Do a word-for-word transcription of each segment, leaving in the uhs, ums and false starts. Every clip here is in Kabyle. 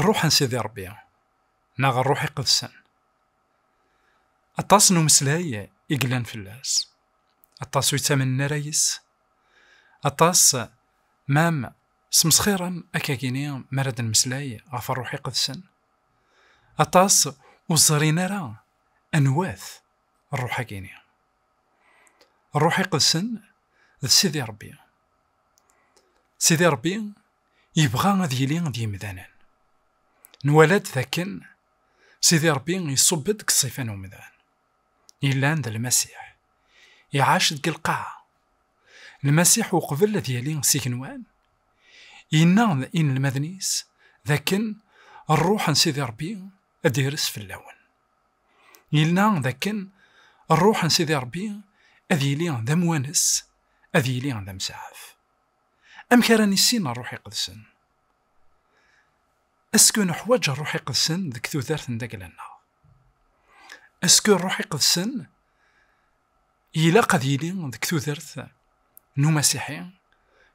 Ṛṛuḥ n Sidi Ṛebbi, neɣ Ṛṛuḥ Iqedsen. Aṭas n umeslay i yellan fell-as. Aṭas ur yettamnen ara yes. Aṭas, mam, smesxiren akkagini mi ara d-nmeslay ɣef Ṛṛuḥ Iqedsen. Aṭas ur ẓrin ara anwa-t Ṛṛuḥ-agini. Ṛṛuḥ Iqedsen d Sidi Ṛebbi. Sidi Ṛebbi yebɣa ad yili d yimdanen. Nwala-d dakken Sidi Ṛebbi iṣubb-d deg ṣṣifa n umdan. Yellan d Lmasiḥ. Iɛac deg lqaɛa. Lmasiḥ uqbel ad yali s igenwan, yenna i inelmaden-is dakken Ṛṛuḥ n Sidi Ṛebbi ad ires fell-awen. Yenna dakken Ṛṛuḥ n Sidi Ṛebbi ad yili d amwanes, ad yili d amsaɛef. Amek ara nissin Ṛṛuḥ Iqedsen? Est-ce que neḥwaǧ Ṛṛuḥ Iqedsen deg tudert n dagla-nneɣ? Est-ce que Ṛṛuḥ Iqedsen ilaq ad yili deg tudert n umasiḥi,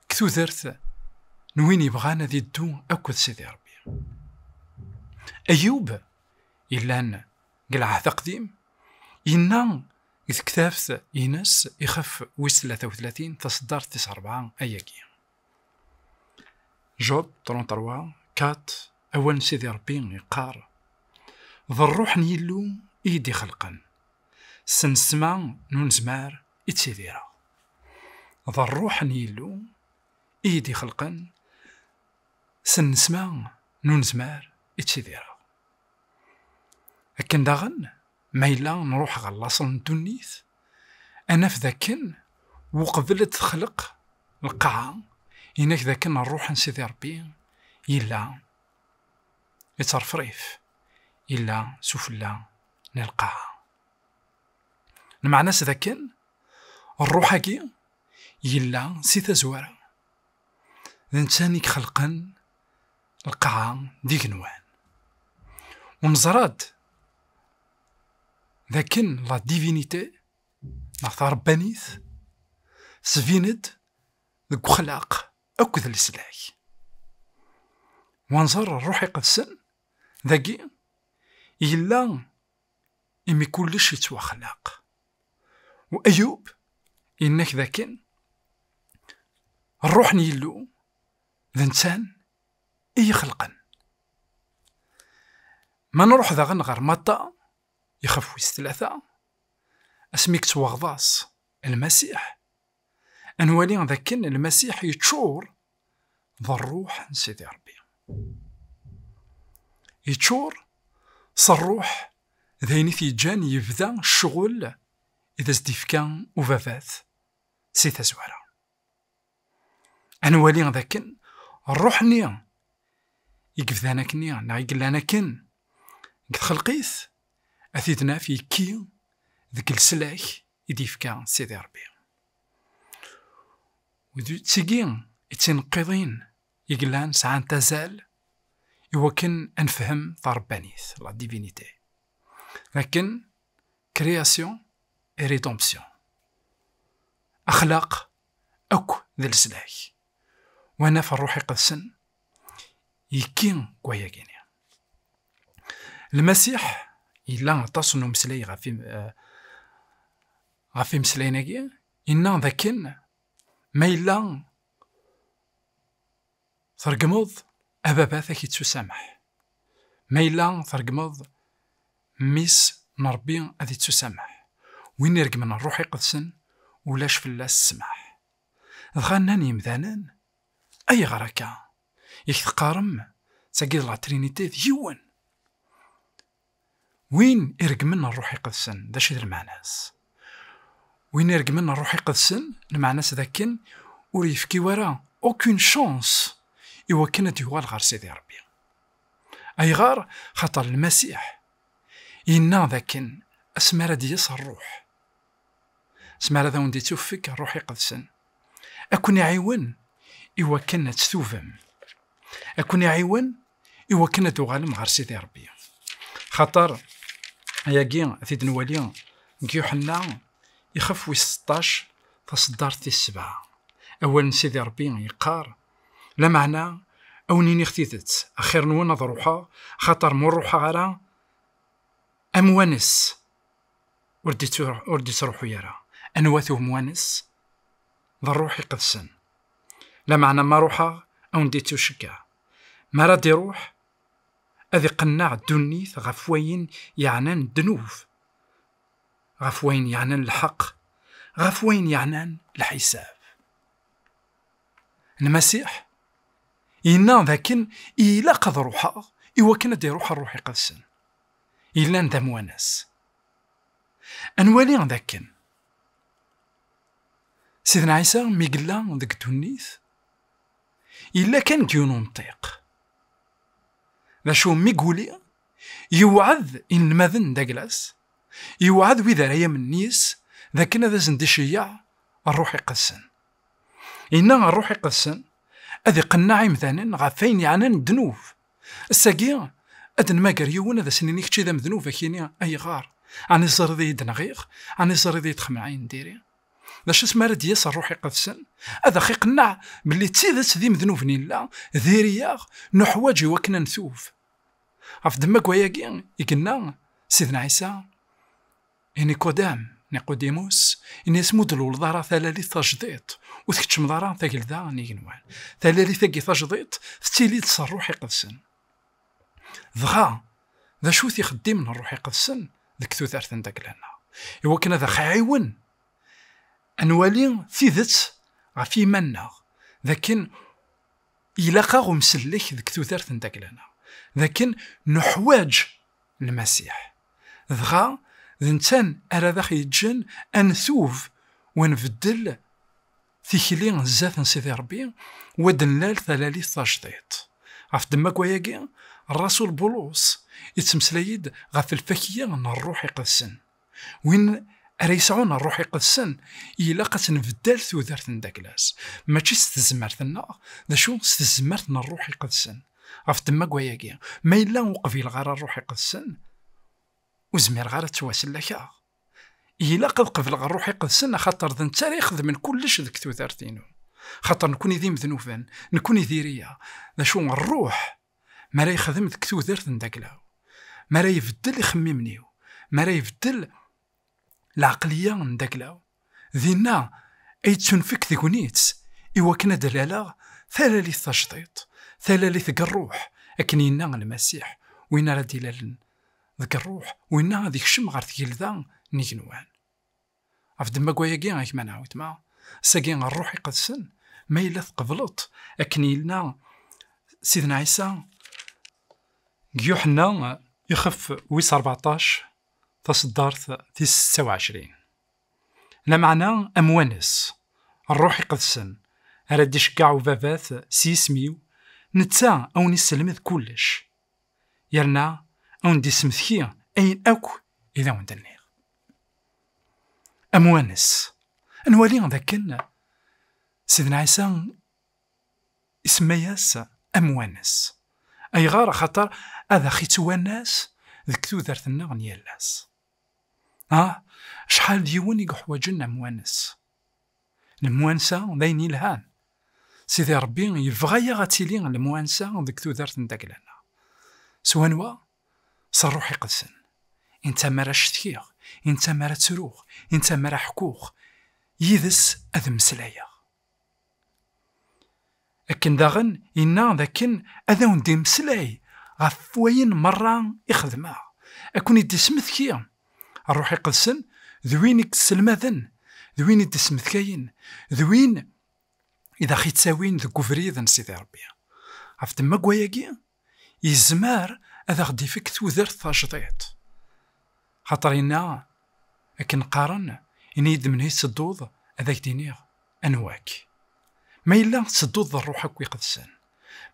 deg tudert n win yebɣan ad iddu akked Sidi Ṛebbi? Ayub, yellan deg Lɛehd Aqdim, yenna deg tektabt-ines ixef wis tlata u tlatin, taṣeddart tis ṛebɛa ayagi. Job trente-trois quatre, awal n Sidi Ṛebbi yeqqar: "D ṛṛuḥ n Yillu i yi-d-ixelqen, s nnesma n unezmar i ttidireɣ." D ṛṛuḥ n Yillu i yi-d-ixelqen, s nnesma n unezmar i ttidireɣ. Akken daɣen, ma yella nruḥ ɣer laṣel n ddunit, ad naf dakken uqbel ad texleq lqaɛa, inak dakken ṛṛuḥ n Sidi Ṛebbi yella yettṛefṛif, yella sufella n lqaɛa. Lmeɛna-s dakken ṛṛuḥ-agi yella si tazwara. D netta i ixelqen lqaɛa d igenwan. U neẓra-d dakken la divinité, neɣ taṛebbanit, tesbin-d deg uxlaq akked leslak. Wa nẓer Ṛṛuḥ Iqedsen dagi yella imi kullec yettwaxlaq. U Ayub yenna-k dakken Ṛṛuḥ n Yillu d netta i yi-xelqen. Ma nruḥ daɣen ɣer Matta, ixef wis tlata, asmi yettwaɣḍas Lmasiḥ, ad nwali dakken Lmasiḥ yeččur d ṛṛuḥ n Sidi Ṛebbi. Yeččur s ṛṛuḥ, d ayen i t-yeǧǧan yebda ccɣel i d as-d-ifka ubabat si tazwara. Ad nwali dakken ṛṛuḥ-nni i yebdan akkenni, neɣ i yellan akken deg txelqit, ad t-id-naf yekki deg leslak i d-yefka Sidi Ṛebbi. U d tigi i d tineqqiḍin i yellan sɛant azal i wakken ad nefhem taṛebbanit, la divinité. Dakken création et rédemption. Axlaq akk d leslak. Wa naf Ṛṛuḥ Iqedsen yekki deg wayagini. Lmasiḥ yella aṭas n umeslay ɣef im-, eh, ɣef imeslayen-agi, yenna dakken ma yella tregmeḍ, a baba-t ad k-ittusameḥ. Ma yella tregmeḍ, mmi-s n Ṛebbi ad ittusameḥ. Win iregmen Ṛṛuḥ Iqedsen, ulac fell-as ssmaḥ. Dɣa nnan yemdanen: "Ayɣer akka? Yak teqqarem d tagi d la Trinité d yiwen." Win iregmen Ṛṛuḥ Iqedsen, d acu i d lmeɛna-s? Win iregmen Ṛṛuḥ Iqedsen, lmeɛna-s d akken ur yefki wara aucune chance i wakken ad d-yuɣal ɣer Sidi Ṛebbi. Ayɣer? Xaṭer Lmasiḥ yenna d akken asmi ara d-yas Ṛṛuḥ, asmi ara d awen-d-ittuffek Ṛṛuḥ Iqedsen, ad ken-iɛiwen i wakken ad tettubem, ad ken-iɛiwen i wakken ad d-tuɣalem ɣer Sidi Ṛebbi. Xaṭer ayagi ad t-id-nwali deg Yuḥenna, ixef wis seṭṭac, taṣeddart tis sebɛa. Awal n Sidi Ṛebbi yeqqar: "Lameɛna a wen-iniɣ tidet, axir-nwen ad ruḥeɣ, axaṭer ma ur ruḥeɣ ara, amwanes ur d-ittru-, ur d-ittruḥu ara. Anwa-t umwanes? D Ṛṛuḥ Iqedsen. Lameɛna ma ruḥeɣ, a wen-d-ittuceggeɛ. Mi ara d-iruḥ, ad iqenneɛ ddunit ɣef wayen yeɛnan ddnub, ɣef wayen yeɛnan lḥeqq, ɣef wayen yeɛnan lḥisab. Lmasiḥ yenna dakken ilaq ad ruḥeɣ i wakken ad d-iruḥ Ṛṛuḥ Iqedsen. Yellan d amwanes. Ad nwali dakken Sidna Ɛisa mi yella deg ddunit, yella kan deg yiwen umṭiq. D acu, mi yuli, yewɛed inelmaden n Daglas, yewɛed wid ara yamnen yis, d akken ad asen-d-iceyyeɛ Ṛṛuḥ Iqedsen. Yenna Ṛṛuḥ Iqedsen ad iqenneɛ imdanen ɣef wayen yeɛnan ddnub. Ass-agi, ad nmager yiwen, ad as-nini: "Kečč d amednub", ad k-yini: "Ayɣer? Ɛni teẓriḍ-iyi-d nɣiɣ? Ɛni teẓriḍ-iyi-d xemɛen diri?" D acu asmi ara d-yas Ṛṛuḥ Iqedsen? Ad aɣ-iqenneɛ belli d tidet d imednuben nella, diri-yaɣ, nuḥwaǧ i wakken ad ntub. Ɣef ddemma n wayagi i yenna Sidna Ɛisa i Nikodam, Niqodimus, ini-as: "Ma ur d-tluleḍ ara talalit tajdiṭ, ur tkeččmeḍ ara tagelda n yigenwan." Talalit-agi tajdiṭ tettili-d s Ṛṛuḥ Iqedsen. Dɣa, d acu-t ixeddim n Ṛṛuḥ Iqedsen deg tudert n Dagla-nneɣ? Iwakken ad aɣ-iɛiwen ad nwali tidet ɣef yiman-nneɣ, d akken ilaq-aɣ umsellek deg tudert n Dagla-nneɣ, d akken nuḥwaǧ Lmasiḥ. Dɣa, d netta ara d aɣ-yeǧǧen ad ntub, u ad nbeddel tikli zdat n Sidi Ṛebbi, u ad d-nlal talalit tajdiṭ. Ɣef ddemma n wayagi, Ṛṛasul Bulus ittmeslay-d ɣef lfakya n Ṛṛuḥ Iqedsen. Win ara yesɛun Ṛṛuḥ Iqedsen, ilaq ad tt-nbeddel tudert n Daglas. Mačči s tezmert-nneɣ, d acu, s tezmert n Ṛṛuḥ Iqedsen. Ɣef ddemma n wayagi, ma yella ur qbileɣ ara Ṛṛuḥ Iqedsen, ur zmireɣ ara ad ttwasellakeɣ. Ilaq ad qebleɣ Ṛṛuḥ Iqedsen, axaṭer d netta ara ixedmen kullec deg tudert-inu. Axaṭer nekkni d imednuben, nekkni diri-yaɣ. D acu, Ṛṛuḥ, mi ara yexdem deg tudert n Dagla-w, mi ara ibeddel ixemmimen-iw, mi ara ibeddel lɛeqliya n Dagla-w, dinna ay yettunefk tegnit i wakken ad d-laleɣ talalit tajdiṭ, talalit deg Ṛṛuḥ, akken yenna Lmasiḥ: "Win ara d-ilalen deg Ṛṛuḥ, winna ad ikcem ɣer tgelda n yigenwan." Ɣef ddemma n wayagi, a gma neɣ a weltma, ass-agi Ṛṛuḥ Iqedsen, ma yella tqebleḍ, akken yenna Sidna Ɛisa deg Yuḥenna, ixef wis rbeɛṭac, taṣeddart tis setta u ɛecrin. Lameɛna amwanes, Ṛṛuḥ Iqedsen, ara d-iceggeɛ ubabat s yisem-iw, netta a wen-isselmed kullec, yerna a wen-d-ismekti ayen akk i d awen-d-nniɣ. Amwanes. Ad nwali d akken Sidna Ɛisa isemma-yas amwanes. Ayɣer? Axaṭer ad aɣ-ittwanas deg tudert-nneɣ n yal ass. Ah, acḥal d yiwen i yeḥwaǧen amwanes. Lemwansa d ayen yelhan. Sidi Ṛebbi yebɣa-yaɣ ad tili lemwansa deg tudert n Dagla-nneɣ. S wanwa? S Ṛṛuḥ Iqedsen. I netta mi ara cetkiɣ, i netta mi ara ttruɣ, i netta mi ara ḥkuɣ, yid-s ad mmeslayeɣ. Akken daɣen yenna d akken ad awen-d-imeslay ɣef wayen merra i xedmeɣ, ad ken-id-ismetki Ṛṛuḥ Iqedsen, d win i yesselmaden, d win i d-ismetkayen, d win i d aɣ-ittawin deg ubrid n Sidi Ṛebbi. Ɣef ddemma n wayagi, yezmer ad aɣ-d-ifk tudert tajdiṭ. Xaṭer yenna, akken qqaren, ini-yi-d menhu i tettedduḍ, ad ak-d-iniɣ anwa-k. Ma yella tettedduḍ d Ṛṛuḥ akk Iqedsen,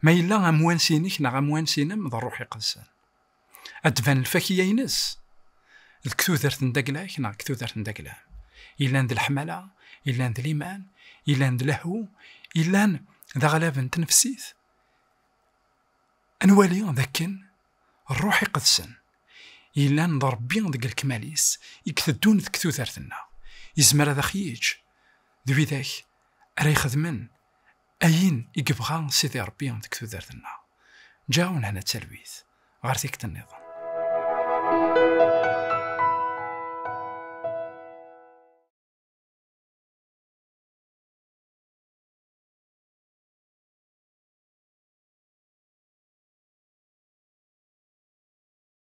ma yella amwanes-inek neɣ amwanes-inem d Ṛṛuḥ Iqedsen, ad d-tban lfakya-ines deg tudert n Dagla-k neɣ deg tudert n Dagla-m. Yellan d leḥmala, yellan d liman, yellan d lehhu, yellan d aɣlab n tnefsit. Ad nwali d akken Ṛṛuḥ Iqedsen yellan d Ṛebbi deg lekmal-is i iteddun deg tudert-nneɣ, yezmer ad aɣ-yeǧǧ d widak ara ixedmen Ayen i yebɣa Sidi Ṛebbi deg tudert-nneɣ. Ǧǧaɣ-awen hna d talwit. Ɣer tikkelt nniḍen.